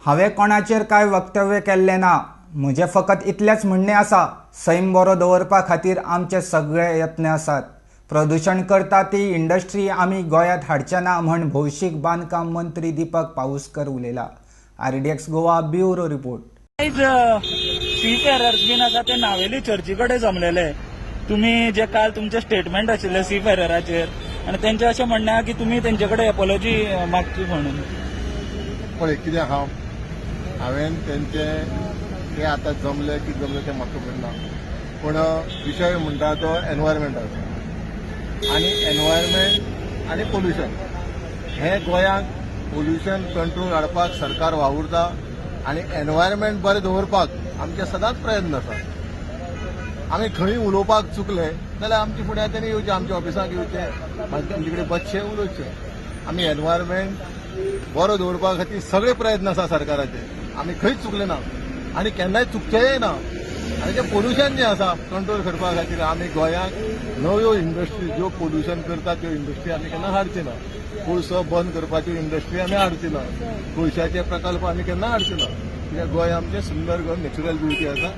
हांवें कोणाचेर कांय वक्तव्य केल्लें ना. म्हजें फकत इतलेंच म्हणणें आसा, सैम बरो दवरपा खातीर आमचे सगळे यत्न आसात. प्रदुशण करता ती इंडस्ट्री आमी गोंयांत हाडचे ना म्हण भौशीक बांदकाम मंत्री दीपक पाऊसकर उलयला. RDX Goa bureau report. आयज सी फेरर्स बीन आसा ते नावेली चर्ची कडेन जमलेले. तुमी जे काल तुमचे स्टेटमेंट आशिल्ले सी फेरराचेर आनी तेंचें अशें म्हणणें आहा की तुमी तेंचे कडेन एपोलॉजी मागची म्हणून. पळय कितें आहा, हांवें तेंचे ते आतां जमले की जमले तें म्हाका खबर ना, पूण विशय म्हणटा तो एनवायरमेंटाचो आनी एनवायरमेंट आनी पोल्युशन हें गोंयांक पोल्युशन कंट्रोल हाडपाक सरकार वावुरता आनी एनवायरमेंट बरें दवरपाक आमचे सदांच प्रयत्न आसा. आमी खंय उलोवपाक चुकले जाल्यार आमचे फुडें तेणी येवचें, आमच्या ऑफिसाक येवचें, मागीर आमचे कडेन बसचें, उलोवचें. आमी एनवायरमेंट बरो दवरपा खातीर सगळे प्रयत्न आसा सरकाराचे. आमी खंयच चुकले ना आनी केन्नाय चुकचेय ना. आनी जें पोल्युशन जें आसा कंट्रोल करपा खातीर आमी गोंयांत नव्यो इंडस्ट्री ज्यो पोल्युशन करता त्यो इंडस्ट्री आमी केन्ना हाडचे ना. कोळसो बंद करपाच्यो इंडस्ट्री आमी हाडचे ना. कोळशाचे प्रकल्प आमी केन्ना हाडचे ना, कित्याक गोंय आमचें सुंदर गोंय, नॅचरल ब्युटी आसा,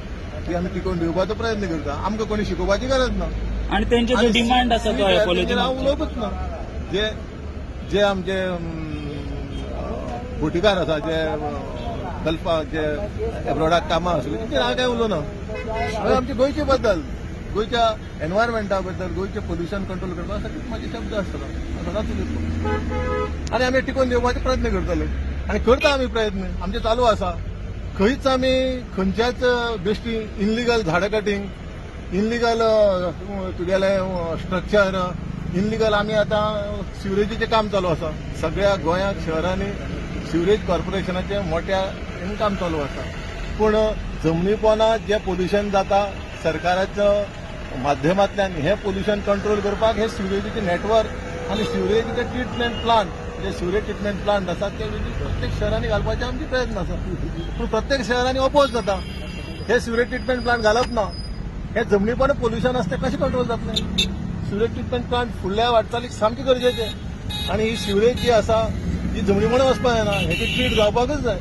ती आमी टिकोवन दिवपाचो प्रयत्न करता. आमकां कोणी शिकोवपाची गरज ना. आनी तेंचे जो डिमांड आसा तो एपोलॉजी हांव उलोवपूच ना. जे जे आमचे बोटीकार आसा, जे गल्फाक जे एब्रोडाक कामां आसली, तेचेर हांव कांय उलोवना. हांवें आमच्या गोंयचे बद्दल, गोंयच्या एनवायरमेंटा बद्दल, गोंयचें पोल्युशन कंट्रोल करपा साठी म्हाजे शब्द आसतलो. हांव सदांच उलयतलो आनी आमी टिकोवन दिवपाचे प्रयत्न करतले आनी करता आमी. प्रयत्न आमचे चालू आसा. खंयच आमी खंयच्याच बेश्टी इनलिगल झाडां कटींग, इनलिगल तुगेलें स्ट्रक्चर इनलिगल, आमी आतां सिवरेजीचें काम चालू आसा. सगळ्या गोंयांत शहरांनी सिवरेज कॉर्पोरेशनाचें मोट्या हेन काम चालू आसा. पूण जमनी पोना जें पोल्युशन जाता, सरकाराच्या माध्यमांतल्यान हें पोल्युशन कंट्रोल करपाक हे सिवरेजीचें नेटवर्क आनी सिवरेजीचे ट्रिटमेंट प्लांट, जे सिवरेज ट्रिटमेंट प्लांट आसा ते प्रत्येक शहरांनी घालपाचे आमचे प्रयत्न आसा. पूण प्रत्येक शहरांनी ओपोज जाता. हे सिवरेज ट्रिटमेंट प्लांट घालप ना, हे जमनी पोल्युशन आसा तें कशें कंट्रोल जातलें? सिवरेज ट्रिटमेंट प्लांट फुडल्या वाटचालीक सामकें गरजेचें आनी ही सिवरेज जी आसा ती जमनी पोंदा वचपाक जायना, हेची ट्रीट जावपाकच जाय.